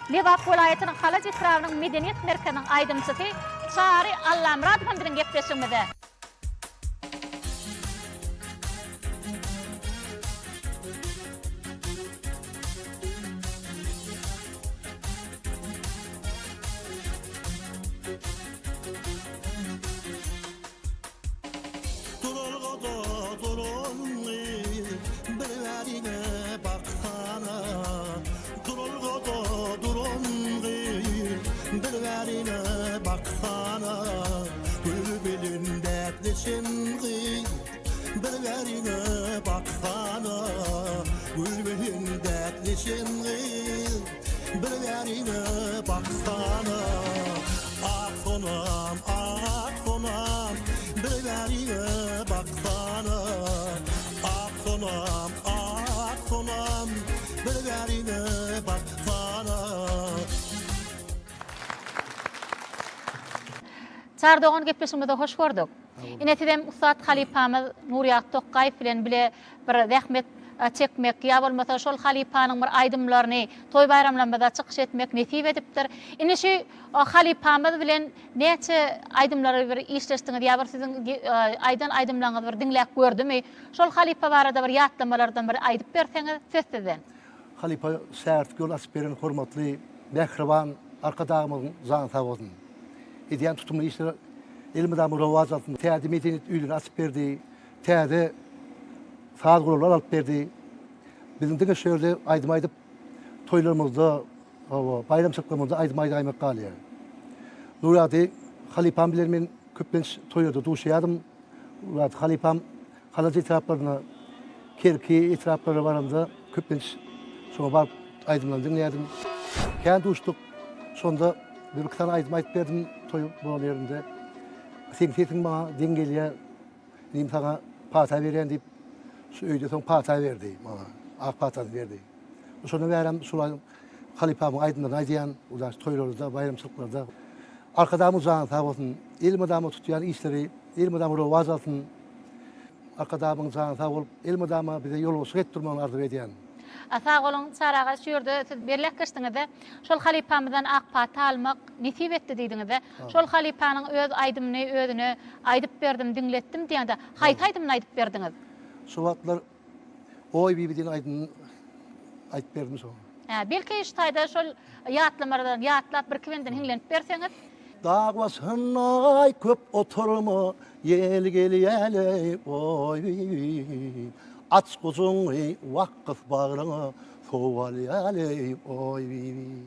Lebap welaýatynyň Halaç etrabynyň medeniýet merkeziniň aýdymçysy Çary Allamyradow hem biziň gepleşigimizde. Duralgada duran gyz, bir bärine baksana. Duralgada duran gyz, bir bärine baksana. Gül bilen bäsleşen gyz, bir bärine baksana. Gül bilen bäsleşen gyz, bir bärine baksana. Ak sonam, ak sonam, bir bäriňe baksana. Ak sonam, ak sonam, bir bäriňe baksana. Çary dogan gepleşigimizde hoş gördük. Ine sizem ussat halypamyz Nurýagt Tokgaýew bilen bile bir zähmet çekmek ýa bolmasa şol halypanyň bir aýdymlaryny toý baýramlarymyzda çykyş etmek nesip edipdir. Indi şu halypamyz bilen näçe aýdymlary bir işleşdiňiz ýa bir siziň aýdan aýdymlaryňyzy bir diňläp gördümi? Şol halypa barada bir ýatlamalardan bir aýdyp berseňiz söz sizden. Halypa şägirt ýol açyp beren hormatly mähriban Arkadagymyzyň jany sag bolsun. Edýän tutumly işleri elmydama rowaç alsyn. Täze medeniýet öýlerini açyp berdi. Täze saz gurallar alyp berdi. Biziň diňe şu ýerde aýdym aýdyp, toýlarymyzda, hawa, baýramçylyklarymyzda aýdym aýdaýmak galýar. Nurýagdy halypam bilen men köplenç toýlarda duşýardym. Nurýagdy halypam Halaç etraplaryna, Kerki etraplaryna baranda köplenç şoňa baryp aýdymlaryny diňleýärdim. Kän duşduk. Şonda bir-iki sany aýdym aýdyp berdim toý bolan ýerinde. Seň sesiň maňa deň gelýär. Inim saňa pata berýän diýip, şu öýde soň pata berdi maňa. Ak patasyny berdi. Şondan bärem şul halypamyň aýdymlaryny aýdýan, udaş toýlarda, baýramçylyklarda. Arkadagymyň jany sag bolsun, elmydama tutýan işleri elmydama rowaç alsyn. Arkadagymyň jany sag bolup, elmydama bize ýolbaşçylyk edip durmagyny arzuw edýän. A sag boluň Çary aga şu ýerde siz belläp geçdiňizde şol halypamyzdan ak pata almak nesip etdi diýdiňizde şol halypanyň öz aýdymyny özüne aýdyp berdim diňletdim diýende haýsy aýdymyny aýdyp berdiňiz? Şo wagtlar Oý bibi diýen aýdymyny aýdyp berdim şoňa. Hä belki şu taýda şol ýatlamalardan ýatlap birki bendini hiňlenip berseňiz. Dag başynda aý köp oturma, ýel gelýäleý, oý bibi. Aç gujuňy, wah gys bagryňa, sowalýaleý, oý bibi.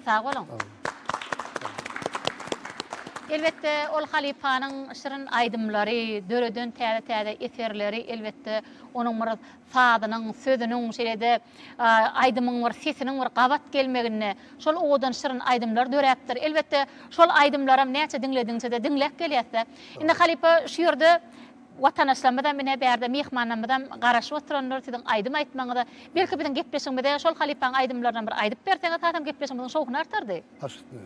Sag boluň. Elbetde, ol halypanyň şirin aýdymlary, döreden täze-täze eserleri, elbetde, onuň bir sazynyň, sözüniň, şeýle-de aýdymyň bir sesiniň bir gabat gelmeginde şol owadan şirin aýdymlar döräpdir. Elbetde, şol aýdymlaram näçe diňledigiňçe-de diňläp gelýäs-dä. Indi halypa şu ýerde Watandaşlarymyzam ine bärde myhmanlarymyzam garaşyp oturandyr siziň aýdym aýtmagyňyza. Belki biziň gepleşigimize şol halypaň aýdymlaryndan bir aýdyp berseňiz hasam gepleşigimiziň şowhuny artardy. Baş üstüne.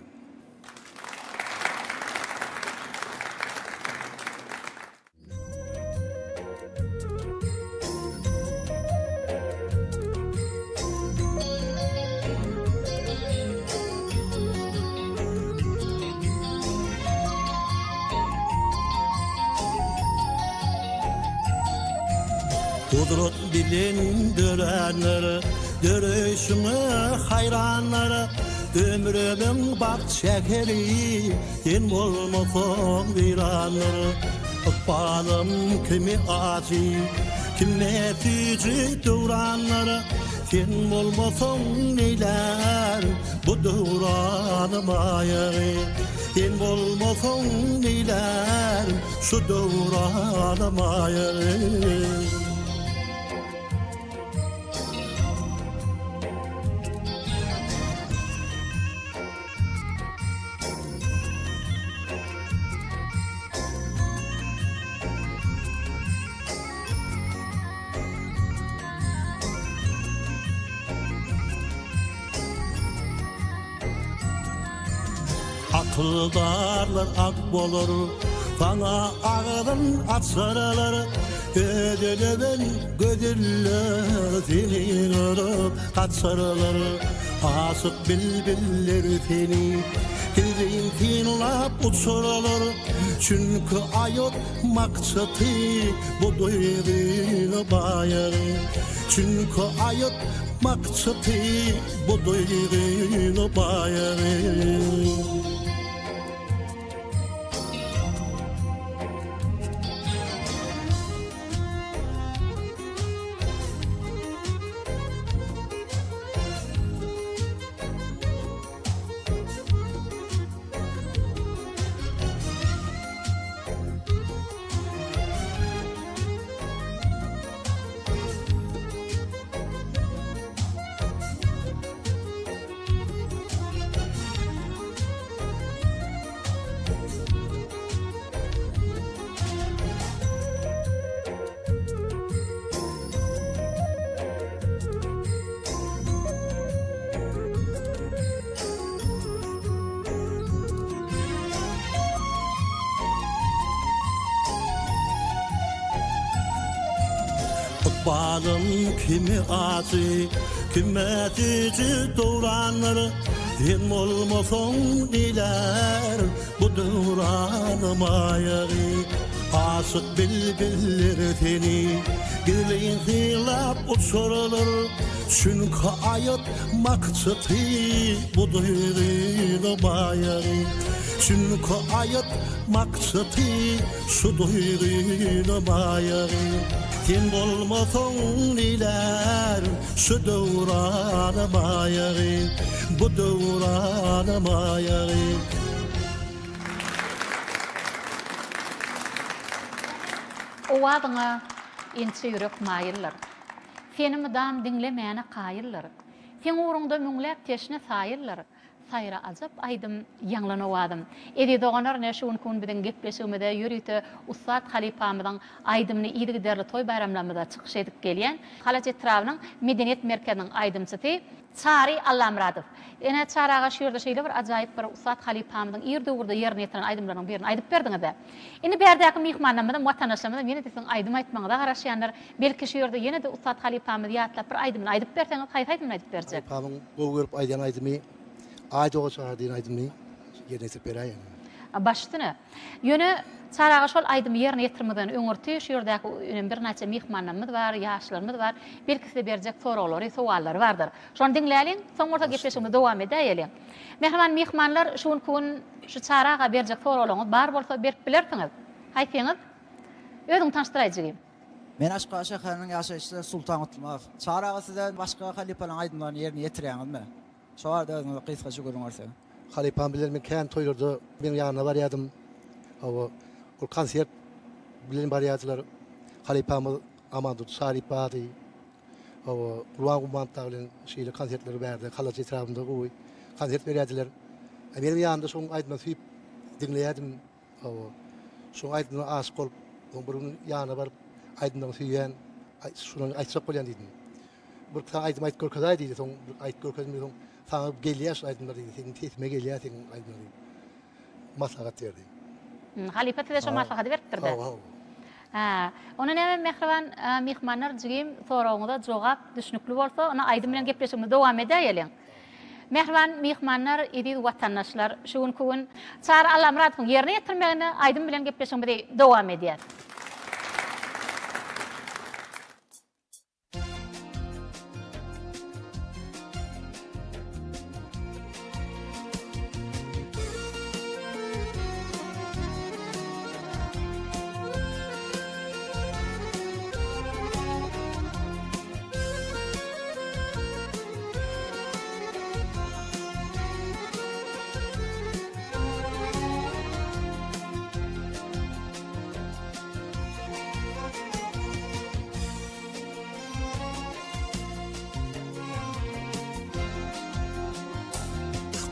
Gudrat bilen döränler, Döreýşiňe haýranlar, Ömrümiň bagt şäheri, Sen bolmasaň weýrandyr. Ykbalym kimi ajy, Kime süýji döwranlar, Sen bolmasaň neýlär bu döwranym aýagy Sen bolmasaň neýlär şu döwranym aýagy. Akyldarlar ak bolar. Saňa agzyn açarlar, Özeleben gözeller seni görüp gaçarlar. Aşyk bilbiller seni gizlin synlap uçarlar. Çünki aýat maksaty bu duýgyny baýary. Çünki aýat maksaty bu duýgyny baýary. Ykbalym kimi ajy, kime süýji döwrandyr, Sen bolmasaň neýlär bu döwranym aýagy. Aşyk bilbiller seni gizlin synlap uçarlar, Çünki aýat maksady bu duýgyny baýagy. Çünki aýat maksady şu duýgyny baýagy. Sen bolmasaň neýlär şu döwranym aýagy, Bu döwranym aýagy. Owazyňa inçe ýürek maýyldyr. Seni mydam diňlemäne kaýyldyr. Seň ugruňda müňläp teşne saýyldyr. Saýra ajap aýdym, ýaňlan owazym. Eziz doganlar ine şu günki gün biziň gepleşigimize ýörite ussat halypamyzyň aýdymyny yzygiderli toý baýramlarymyzda çykyş edip gelýän Halaç etrabynyň Medeniýet merkeziniň aýdymçysy Çary Allamyradow. Ine Çary aga şu ýerde şeýle bir ajaýyp bir ussat halypamyzyň ir döwürde ýerine ýetiren aýdymlarynyň birini aýdyp berdiňiz-dä. Indi bärdäki myhmanlarymyzam watandaşlarymyzam ýene-de siziň aýdym aýtmagyňyza garaşýanlar. Belki şu ýerde ýene-de ussat halypamyzy ýatlap bir aýdymyny aýdyp berseňiz haýsy aýdymyny aýdyp berjek? Halypamyň gowy görüp aýdýan aýdymy Aý doga çaga diýen aýdymyny ýerine ýetirip beräýen. Baş üstüne. Ýöne Çary aga şol aýdymy ýerine ýetirmezden öňürti şu ýerdäki inem birnäçe myhmanlarymyz bar, ýaşlarymyz bar. Belki size berjek soraglary, sowallary bardyr. Şony diňläliň, soň bolsa gepleşigimizi dowam edäýeliň. Mähriban myhmanlar, şu günki gün şu Çary aga berjek soraglaryňyz bar bolsa berip bilersiňiz. Haýsyňyz? Özüňi tanyşdyraý jigim. Men Aşgabat şäheriniň ýaşaýjysy Sultan Gutlymow. Çary aga sizem başga halypalaryň aýdymlaryny ýerine ýetirýäňizmi? Şo barada özüňiz gysgaça gürrüň berseňiz. Halypam bilen men kän toýlarda meň ýanyna barýadym. Hawa, ol konsert bilen barýardylar. Halypamyz Amandurdy Şaryp bardy. Hawa, Gurban Gurbanow dagy bilen şeýle konsertleri bärde Halaç etrabynda gowy konsert berýärdiler. Meniň ýanymda şoň aýdymyny söýüp diňleýärdim. Hawa, şoň aýdymyna aşyk bolup, soň bir gün ýanyna baryp, aýdymlaryňy söýýän, şulary aýtjak bolýan diýdim. Bir saňa aýdym aýdyp görkezaý diýdi, soň bir aýdyp görkezdim, soň saňa gelýär şul aýdymlar diýdi, seniň sesime gelýär seniň aýdymlar diýip maslahat berdi. Halypa size şo maslahaty beripdir-dä? Hawa, hawa. Hä, onda näme mähriban myhmanlar jigim soragyňyza jogap düşnükli bolsa, onda aýdym bilen gepleşigimizi dowam edäýeliň. Mähriban myhmanlar, eziz watandaşlar, şu günki gün Çary Allamyradowyň ýerine ýetirmeginde aýdym bilen gepleşigimizi dowam edýäs.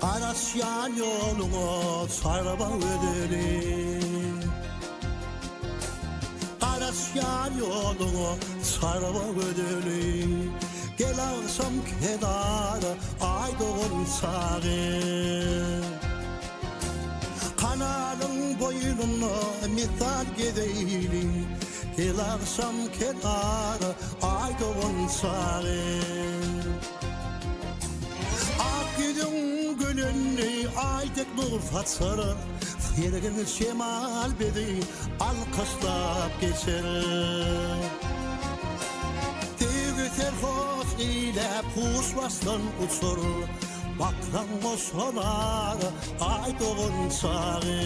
Garaşýan ýoluňa çarwa gözeli Garaşýan ýoluňa çarwa gözeli Gel agşam kenara aý dogan çagy. Kanalyň. boýnunda misal gezeýli, Gel agşam kenara Aý dogan çagy. Ak ýüzüň gülende Aý dek nur saçar, Sergin şemal bizi alkyşlap geçer. Söýgi serhoş eýläp huş başdan uçar, Baksaň goşalar Aý dogan çagy.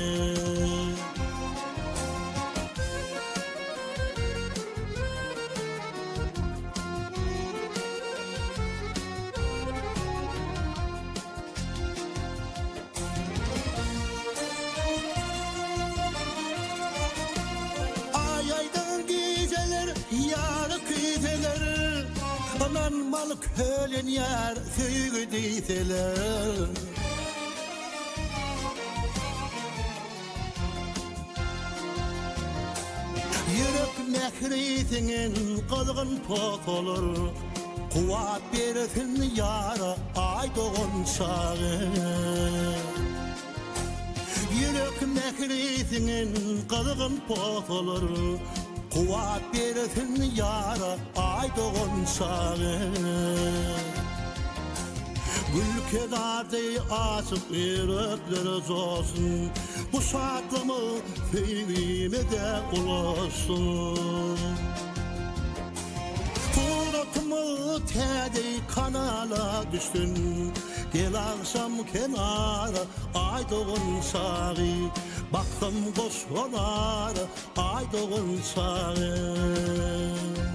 Aý aýdyň gijeler ýary küýseler, Ynanmaly kölenýär söýgi diýseler. Ýürek mähri siňen gyzgyn posalar, Kuwwat bersin ýara Aý dogan çagy. Ýürek mähri siňen gyzgyn posalar, Kuwwat bersin ýara Aý dogan çagy. Gül kenardy açyk ýüreklere joşsun, Bu şatlygymy söýgime-de ulaşsyn. Suratymyz täze kanala düşsün, Gel agşam kenara, Aý dogan çagy, Baksam goşalar, Aý dogan çagy.